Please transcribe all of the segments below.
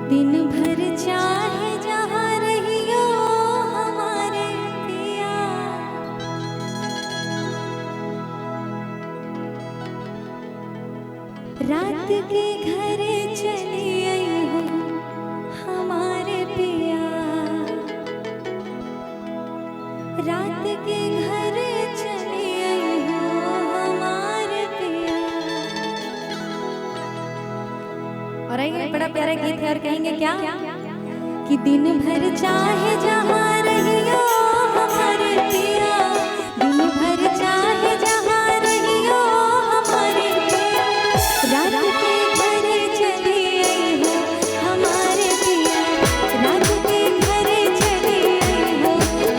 दिन भर चाहे जहाँ रहियो हमारे पिया, रात के घर चली आई हो हमारे पिया, रात के घर चली आई हो हमारे पिया। और आइए, बड़ा प्यारा गीत है और कहेंगे क्या कि दिन भर चाहे जहाँ रहियो हमारे पिया, दिन भर चाहे जहाँ रहियो हमारे पिया, रात के घर चली आई हो हमारे पिया, रात के घर चली आई हो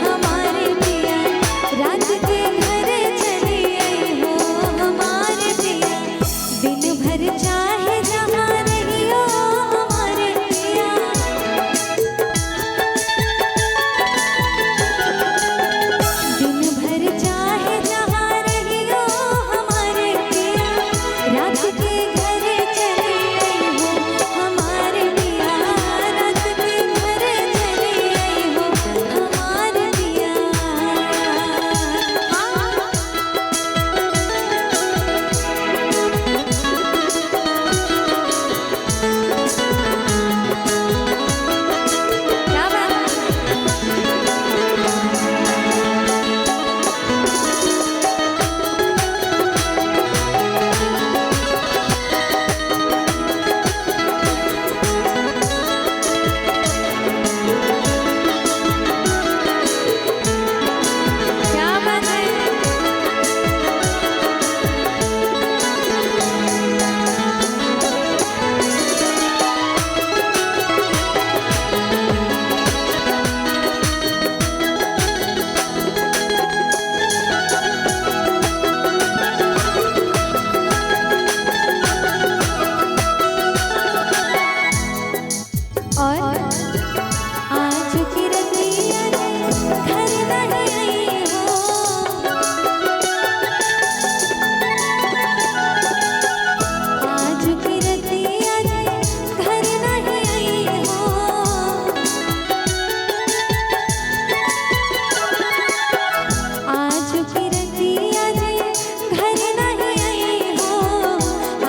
हमारे पिया, रात के घर चली आई हो हमारे पिया, दिन भर चाहे जहाँ रहियो हमारे पिया, दिन भर चाहे जहाँ रहियो हमारे पिया, रात के घर चली आई हो हमारे पिया, रात के घर चली आई हो हमारे पिया। क्या बात है? क्या बात है? और आज की रतिया घर नहीं आई हो, आज की रतिया घर नहीं आई हो, आज की रतिया घर नहीं आई हो,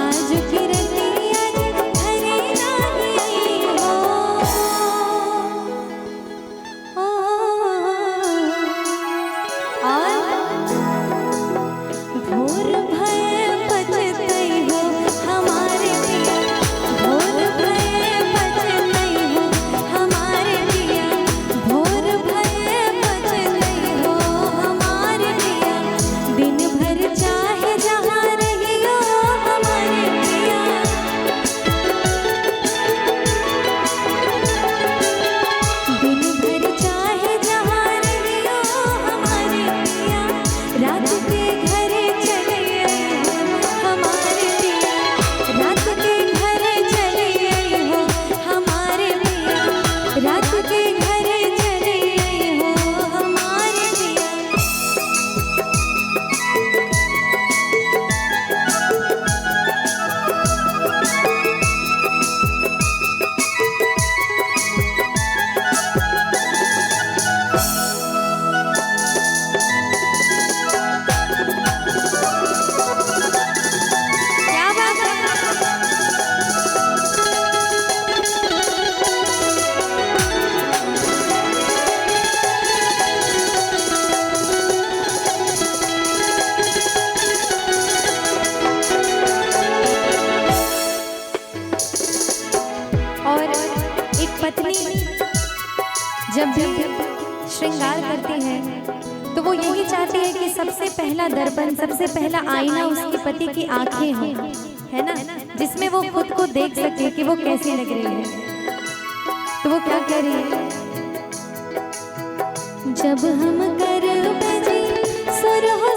आज की रतिया घर नहीं आई हो। और भोर भय बजतई हो हमारे पिया, भोर भय बजतई हो हमारे पिया, भोर भय बजतई हो हमारे पिया, दिन भर चाहे जहाँ रहियो हमारे पिया, दिन भर चाहे जहाँ रहियो हमारे पिया, रात के घर चली आई हो हमारे पिया, रात के घर चली आई हो हमारे पिया, रात के घर चली आई हो हमारे पिया। क्या बात है? और एक पत्नी जब भी श्रृंगार करती है तो वो यही चाहती है कि सबसे पहला दर्पण, सबसे पहला आईना उसके पति की आंखें हों, है ना, जिसमें वो खुद को देख सके कि वो कैसी लग रही है। तो वो क्या कह रही है? जब हम कर बजे सुर हो